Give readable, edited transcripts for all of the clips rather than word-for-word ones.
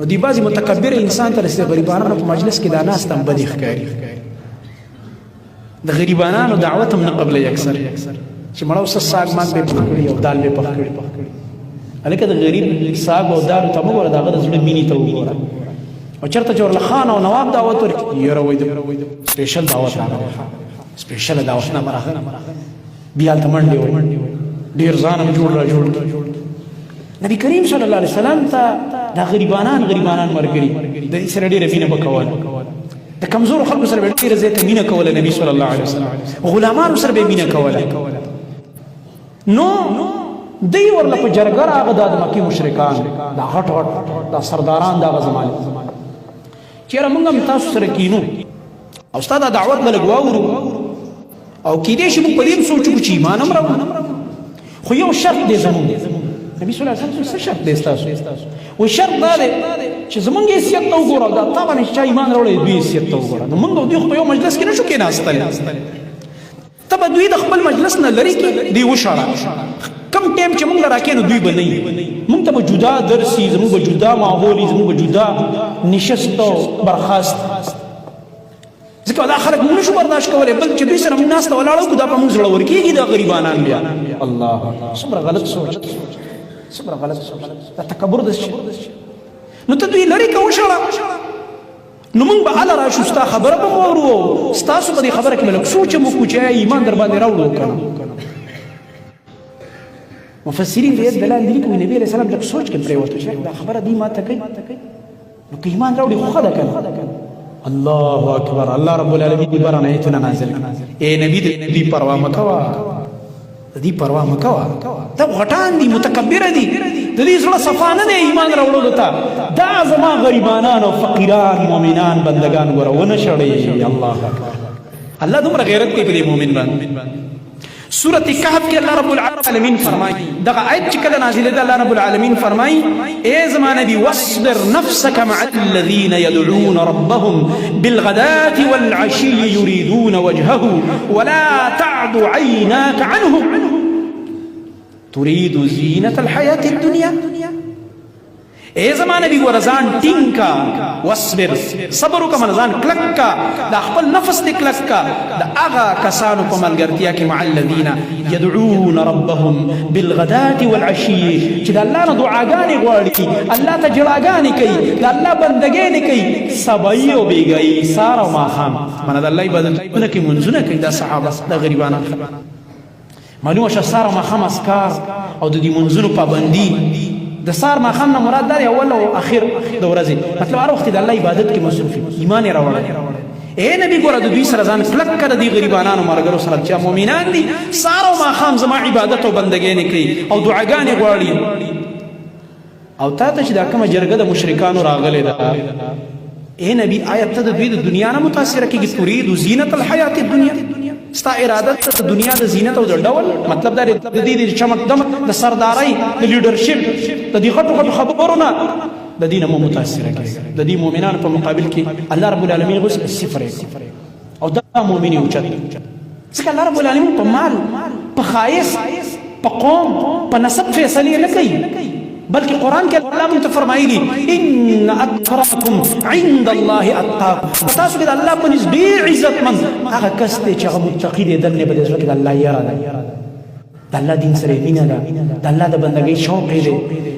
نو دی بعضی متکبر انسان ته رسې غریبانو په مجلس کې دا ناست هم بدی ښکاري، د غریبانو دعوت هم نه قبلوي اکثر، چې مړه اوس ساګ ماګ به پخ کړي او دال به پخ کړي. هلکه د غریب ساګ او دال ته مه ګوره، د هغه د زړه مینې ته وګوره. او چېرته چې ورله خان او نواب دعوت ورکړي، یاره وایي د سپیشل دعوت راغلی، سپیشل دعوت نامه راغلی، بیا هلته منډې وهي، ډېر ځان هم جوړ را جوړ کړي. نبی کریم صلی الله علیه وسلم ته دا غریبانان غریبانان مرګري د دې سره ډېره مینه وکوله، د کمزورو خلکو سره به ډېره زیاته مینه کوله. نبی صلی الله علیه وسلم غلامانو سره به مینه کوله. نو دی ورله په جرګه راغه، د مکې مشرکان، دا غټ غټ دا سرداران دغه زمانه، چیرې موږ هم تاسو سره کینو او ستا دا دعوت به لږ واورو، او کیدای شي موږ په دې هم سوچ وکړو چې ایمان هم راوړو، خو یو شرط دی زموږ. نبی صلی الله علیه وسلم څه شرط دی ستاسو؟ و شرط دا دی چې زمونږ حیثیت ته وګوره، دا تا باندې چې ایمان راوړی دوی حیثیت ته وګوره. نو موږ او دوی خو په یو مجلس کې نه شو کېناستلی، ته به دوی د خپل مجلس نه لرې کې دی وشړه. کم ټایم چې موږ راکې نو دوی به نه، موږ ته به جدا درسي، زموږ به جدا ماحول، زموږ به جدا نشست او برخاست، ځکه دا خلک موږ نشو برداشت کولی، بل چې دوی سره موږ ناسته ولاړه وکړو دا په موږ زړور کېږي دا غریبانان بیا. الله، څومره غلط سوچ، څومره غلط سوچ، دا تکبر د نو ته دوی لرې که وشړه، نو موږ به هله راشو، ستا خبره به مو اورو، ستاسو په دې خبره کې به لږ سوچ هم وکړو چې ایمان در باندې راوړو که نه. مفسرین دې د لاندې لیکي، نبی علیه السلام لږ سوچ کې پرېوتو چې دا خبره دی ما ته کوي، نو که ایمان راوړي خو ښه ده که نه. الله اکبر، الله رب العالمین دې برانه ایتونه نازل کړي. اے نبی، د دوی پروا مه کوه، د دې پروا مه کوه، دا غټان دي، متکبر دي، د دې زړه صفا نه دی ایمان راوړلو ته. دا زما غریبانان او فقیران مؤمنان بندگان ګوره ونه شړې. الله اکبر، الله دومره غیرت کوي په دې مؤمن باندې. سورة کهف کې الله رب العالمین فرمایي، دغه آیت چې کله نازل ده، الله رب العالمین فرمایي: اے زما نبی، واصبر نفسك مع الذين يدعون ربهم بالغداة والعشي يريدون وجهه ولا تعد عيناك عنهم تريد زينة الحياة الدنيا. اے زما نبی ګوره ځان ټینګ کا، واصبر، صبر وکړه، من ځان کلک کا، د خپل نفس دې کلک کا د هغه کسانو په ملګرتیا کې، مع الذین يدعون ربهم بالغداة والعشي، چې د الله نه دعاګانې غواړي، الله ته جړاګانې کوي، د الله بندګۍ کوي، سبایي او بیګایي، سار او ماښام من د الله عبادتونه کوي، منځونه کوي. دا صحابه، دا غریبانو معلومه شه سار ماښام اذکار او د دې منځونو پابندي. د سار ماښام نه مراد دا دی اول او اخر د ورځې، مطلب هر وخت د الله عبادت کې مصروف، ایمان یې راوړی. اے نبی ګوره د دوی سره ځان کلک کړه، دی غریبانانو مرګرو سره چې مؤمنان دي، سار او ماښام زما عبادت او بندګۍ نه کوي او دعاګانې غواړي. او تا ته چې دا کومه جرګه د مشرکانو راغلې ده، اے نبی، آیا ته د دوی د دنیا نه متاثر کېږي؟ ترید زینت الحیات الدنیا، ستا اراده د دنیا د زینت او د ډول، مطلب دا د دې د چمک دم، د سردارۍ، د لیډرشپ، د دې غټو غټو خبرو نه د دین مو متاثر کېږي. د دې مؤمنانو په مقابل کې الله رب العالمین غوس صفر او دا مؤمن یو چت، ځکه الله رب العالمین په مال، په خایس، په قوم، په نسب فیصله نه کوي، بلکې قرآن کې الله مونږ ته فرمایلي: ان اکرمکم عند الله اتقاکم. تاسو کې د الله په نزد ډېر عزتمند هغه کس دی چې هغه متقي دی، دننه په دې زړه کې د الله یره ده، د الله دین سره مینه ده، د الله د بندګۍ شوق دی،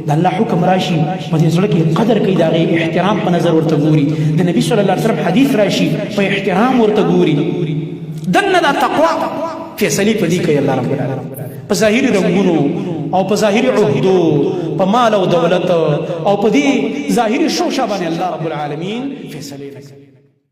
د الله حکم راشي په دې زړه کې قدر کوي، د هغې احترام په نظر ورته ګوري، د نبی صلی الله علیه وسلم حدیث راشي په احترام ورته ګوري. دنه دا تقوا فیصلې په دې کوي الله رب العالمین، په ظاهري رنګونو او په ظاهري عهدو، په مال او دولت او په دې ظاهري شوشه باندې الله رب العالمین فیصلې نه کوي.